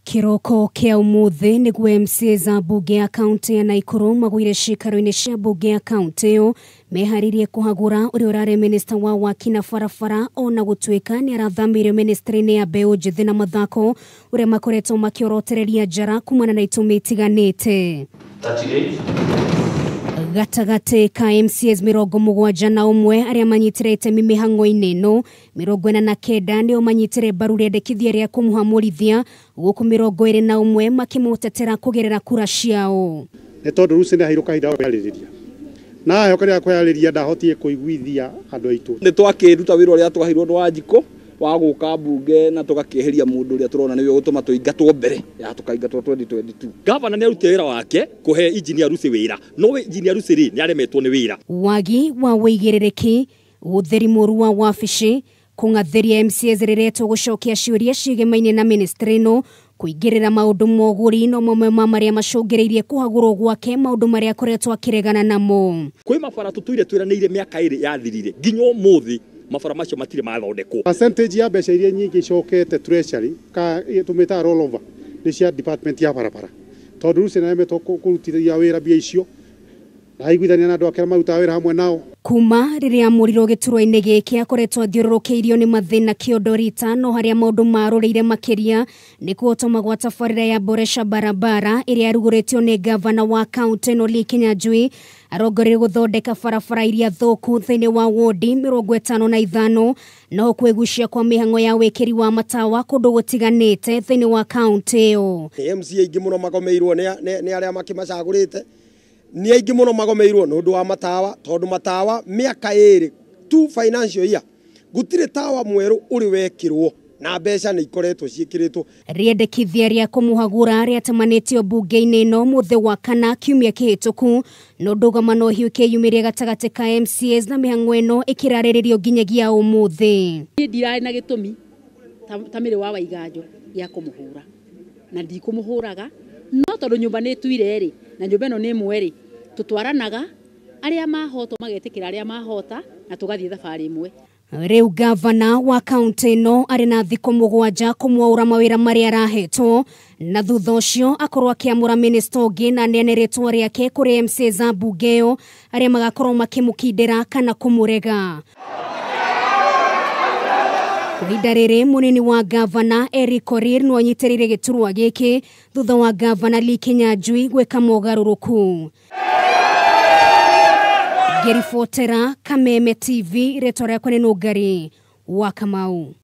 Kĩroko kĩa ũmũthĩ nĩguo MCA za mbunge ya kaunti ya Naikuru magũire ciikaro-inĩ cia mbunge ya kaunti ĩyo meharĩirie kũhagũra ũrĩa ũrarĩ minista wa waki na barabara ona gũtuĩka nĩ arathamĩire ministry-inĩ ya mbeũ njĩthĩ na mathako ũrĩa makoretwo makĩorotereria njara kumana na itũmi itiganĩte. 38 Gatagatĩ ka MCAs 71 arĩa manyitire itemi mĩhang'o-inĩ ĩno, 49 nĩo manyitire mbaru rĩendekithia rĩa kũmũhamũrithia, gũkũ 21 makĩmũtetera kũgerera kura ciao. Nĩ tondũ Lucy nĩ aheirwo kahinda ga kwĩharĩrĩria, na aheo kahinda ga kwĩharĩrĩria ndahotire kũiguithia andũ aitũ. Nĩ twakĩruta wĩra ũrĩa twaheirwo nĩ Wanjikũ wa gũka mbunge na tũgakĩeheria mũndũ ũrĩa tũrona nĩwe ũgũtũma tũingatwo mbere ya tũkaingatwo 2022. Gavana nĩ arutire wĩra wake kũhe engineer Lucy wĩra, no engineer Lucy rĩ nĩ aremetwo nĩ wĩra. Wagi wa wĩigĩrĩrĩki, ũtheri mũru wa wabici, kũng'athĩria MCAs rĩrĩa tũgũcokia ciũria ciĩgemaine na ministry ĩno, kũingĩrĩra maũndũ ma ũgũri no mamwe ma marĩa macũngĩrĩirie kũhagũrwo gwake maũndũ marĩa akoretwo akĩregana namo. Kwĩ mabara tũtũire twĩranĩire mĩaka ĩrĩ yathirire nginya ũmũthĩ mabara macio matirĩ mathondekwo. Percentage ya mbeca iria nyingĩ icokete treasury ka tũmĩtaga rollover nĩ cia department ya barabara, tondũ Lucy nĩaremetwo kũrutithia wĩra mbia icio na aiguithania na andũ ake arĩa marutaga wĩra hamwe nao. Kuma rĩrĩa amũrirwo gĩturwa-inĩ gĩkĩ akoretwo athiũrũrũkĩirio nĩ mathĩna kĩondo rita, no harĩa maũndũ marũrĩire makĩria nĩ kũhotoma gwa tabarĩra ya Boresha Barabara ĩrĩa yarugũrĩtio nĩ gavana wa kaunti ĩno Lee Kinyanjui arongoreirie gũthondeka barabara iria thũku thĩinĩ wa wodi 55, no kwĩgucia kwa mĩhang'o ya wĩkĩri wa matawa kũndũ gũtiganĩte thĩinĩ wa kaunti ĩyo. MCA aingĩ mũno magomeirwo nĩ arĩa makĩmacagũrĩte, nĩ aingĩ mũno magomeirwo nĩ ũndũ wa matawa, tondũ matawa mĩaka ĩrĩ two financial year gũtirĩ tawa mwerũ ũrĩ wekĩrwo na mbeca nĩ ikoretwo ciĩkĩrĩtwo. Rĩendekithia rĩa kũmũhagũra rĩatamanĩtio mbunge-inĩ ĩno mũthĩ wa kana kiumia kĩhĩtũku, no ndũgamano hiũ kĩyumĩria gatagatĩ ka MCAs na mĩhang'o ĩno ĩkĩrarĩrĩrio nginyagia ũmũthĩ. Niĩ ndirarĩ na gĩtũmi ta mĩrĩ wa Waiganjo gĩa kũmũhũra, na ndikũmũhũraga, no tondũ nyũmba nĩ ĩtuire rĩ, na nyũmba ĩno nĩ ĩmwe rĩ, tũtwaranaga arĩa mahotwo magetĩkĩra arĩa mahota na tũgathiĩ thabarĩ ĩmwe. Rĩu gavana wa kaunti ĩno arĩ na thikũ 7 kũmwaũra mawĩra marĩa arahetwo, na thutha ũcio akorwo akĩamũra minista ũngĩ na aneane rĩtwa rĩake kũrĩ MCA za mbunge ĩyo arĩa magakorwo makĩmũkindĩra kana kũmũrega. Kwa ihinda rĩrĩ mũnini wa gavana Eric Korir no anyitĩrĩire gĩturwa gĩkĩ thutha wa gavana Lee Kinyanjui gwĩka mogarũrũku. Ngĩribotera Kameme TV, rĩtwa rĩakwa nĩ Nũngari wa Kamau.